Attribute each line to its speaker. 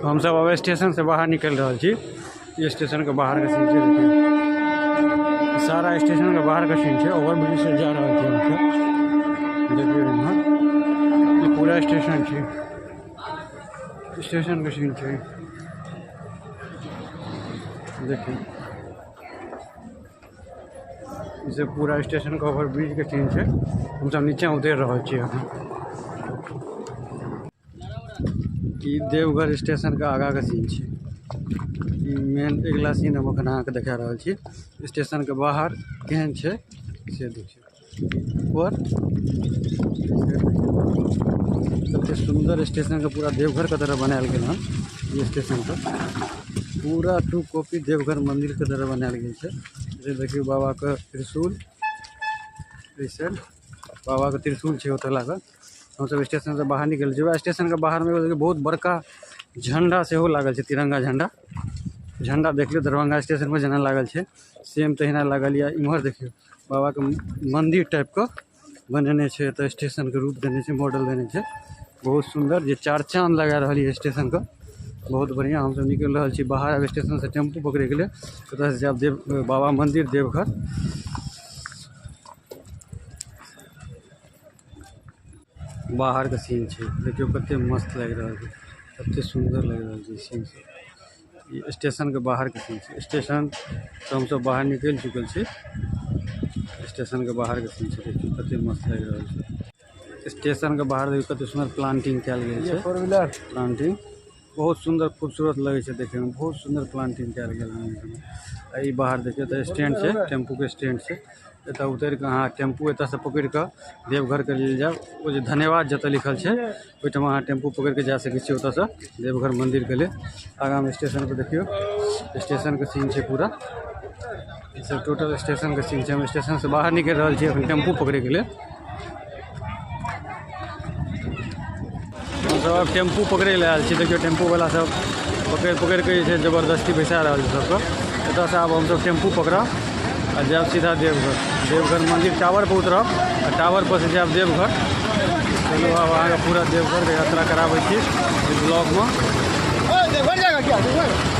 Speaker 1: हमसब अब स्टेशन से बाहर निकलि रहल छी। ई स्टेशन के बाहर के सीन छै, देखियौ सारा स्टेशन के बाहर के सीन छै। ओवर ब्रिज से जा रहल छी हमसब। देखियौ इम्हर ई पूरा स्टेशन छै, स्टेशन के सीन छै। देखियौ ई सब पूरा स्टेशन के ओवर ब्रिज के सीन छै। हमसब नीचा उतरि रहल छी अखन। ई देवघर स्टेशन के आगा के सीन छै। ई मेन अगिला सीन हम अखन अहाँके देखा रहल छी। स्टेशन के बाहर केहन छै से देखियौ। ऊपर कते सुंदर स्टेशन के पूरा देवघर के तरह बनायल गेल हन। ई स्टेशन के पूरा 2 कॉपी देवघर मंदिर के तरह बनायल गेल छै। जे देखियौ बाबा के त्रिशूल, ऐसे बाबा के त्रिशूल छै ओतऽ लागल। हमसब स्टेशन से बाहर निकलि जेबै। स्टेशन के बाहर में एगो देखियौ बहुत बड़का झंडा सेहो लागल छै, तिरंगा झंडा। झंडा देख लियौ दरभंगा स्टेशन पर जेना लागल छै सेम तहिना लागल यऽ। इम्हर देखियौ बाबा के मंदिर टाइप के बनेने छै, एतऽ स्टेशन के रूप देने छै, मॉडल देने छै, बहुत सुंदर। जे चार चांद लगा रहल यऽ स्टेशन के, बहुत बढ़िया। हमसब निकलि रहल छी बाहर अब स्टेशन से टेम्पू पकड़े के लिए। ओतऽ से जायब देव बाबा मंदिर देवघर। बाहर के सीन छै, देखियौ कते मस्त लागि रहल छै, कते सुंदर लागि रहल छै सीन सब। ई स्टेशन के बाहर के सीन छै। स्टेशन से हमसब बाहर निकलि चुकल छी। स्टेशन के बाहर के सीन छै, देखियौ कते मस्त लागि रहल छै। स्टेशन के बाहर देखियौ कते सुंदर प्लांटिंग कयल गेल छै।
Speaker 2: फोर व्हीलर
Speaker 1: प्लांटिंग बहुत सुंदर खूबसूरत लगै छै देखे में, बहुत सुंदर प्लांटिंग कयल गेल हन। आ ई बाहर देखियौ तऽ स्टैंड छै, टेम्पू के स्टैंड छै। एतऽ उतरि कऽ अहाँ टेम्पू एतऽ से पकड़ि कऽ देवघर के लेल जायब। ओ जे धन्यवाद जतऽ लिखल छै ओहिठाम अहाँ टेम्पू पकड़ि कऽ जा सकै छी ओतऽ से देवघर मंदिर के लेल। आगाँ मे स्टेशन पर देखियौ स्टेशन के सीन छै पूरा। ई सब टोटल स्टेशन के सीन छै। हम स्टेशन से बाहर निकलि रहल छी अखन टेम्पू पकड़ै के लेल। हमसब आब टेम्पू पकड़ै लए आयल छी। देखियौ टेम्पू वाला सब पकड़ि पकड़ि कऽ जे छै जबरदस्ती बैसा रहल छै सबके। एतऽ से आब हमसब टेम्पू पकड़ब आ जायब सीधा देवघर। देवघर मंदिर टावर पर उतरब आ टावर पर से जायब देवघर। चलू आब अहाँके पूरा देवघर के यात्रा कराबै छी ब्लॉग में।
Speaker 2: देवघर जाएगा क्या? देवघर।